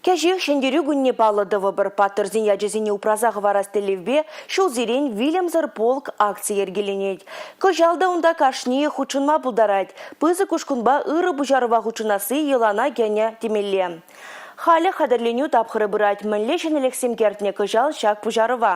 Кӗҫех Ҫӗнтерӳ кунне паллӑ тӑвӑпӑр. Паттӑрсен ячӗсене упраса хӑварас тӗллевпе ҫулсерен «Вилӗмсӗр полк» акци йӗркеленет. Кӑҫал та унта кашнийӗ хутшӑнма пултарать. Пысӑк ушкӑнпа ырӑ пуҫарӑва хутшӑнасси йӑлана кӗнӗ темелле. Халӗ хатӗрленӳ тапхӑрӗ пырать. Мӗнле ҫӗнӗлӗхсем кӗртнӗ кӑҫал ҫак пуҫарӑва?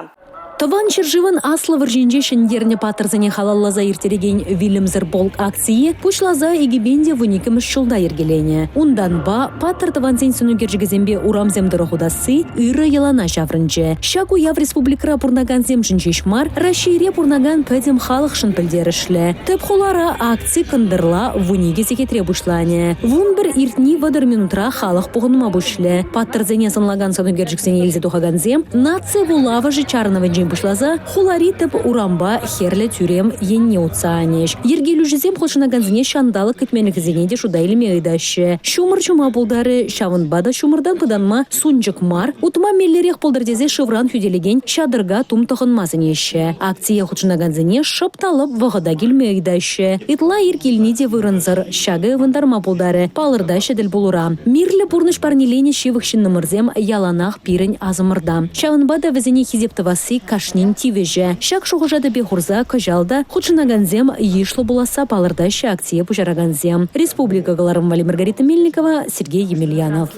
Тӑван ҫӗршывӑн Аслӑ вӑрҫинче ҫӗнтернӗ паттӑрсене халалласа ирттерекен «Вилӗмсӗр полк» акцие пуҫласа 2012-мӗш ҫулта йӗркеленӗ. Унтанпа паттӑр тӑвансен сӑнӳкерчӗкӗсемпе урамсем тӑрӑх утасси ырӑ йӑлана ҫаврӑнчӗ. Ҫак уяв республикӑра пурӑнакансемшӗн ҫеҫ мар, Раҫҫейре пурӑнакан пӗтӗм халӑхшӑн пӗлтерӗшлӗ. Тӗп хулара акци кӑнтӑрла 12 сехетре пуҫланӗ. 11 иртни 30 минутра халӑх пухӑнма пуҫлӗ. Паттӑрсене сӑнлакан сӑнӳкерчӗксене илсе тухакансем наци вулавӑшӗ чарӑнӑвӗнчен пуҫласа хулари тӗп урампа Хӗрлӗ тӳрем енне утса анӗҫ. Йӗркелӳҫӗсем хутшӑнакансене ҫанталӑк кӗтменлӗхӗсене те шута илме ыйтаҫҫӗ. Ҫумӑр ҫума пултарӗ, ҫавӑнпа та ҫумӑртан пытанма сунчӑк мар, утма меллӗрех пултӑр тесе шывран хӳтӗлекен ҫатӑрка тум тӑхӑнма сӗнеҫҫӗ. Акцие хутшӑнакансене шӑп та лӑп вӑхӑта килме ыйтаҫҫӗ. Ытла ир килни те вырӑнсӑр, ҫакӑ ывӑнтарма пултарӗ, палӑртаҫҫӗ тӗл пулура. Мирлӗ пурнӑҫ парнеленӗ ҫывӑх ҫыннӑмӑрсем яланах пирӗн асӑмӑрта. Ҫавӑнпа та вӗсене хисеп тӑвасси кашнин тивӗҫӗ. Ҫак шухӑша тӗпе хурса кӑҫал та хутшӑнакансем йышлӑ пуласса палӑртаҫҫӗ акцие пуҫаракансем. Республика кӑларӑм валли Маргарита Мельникова, Сергей Емельянов.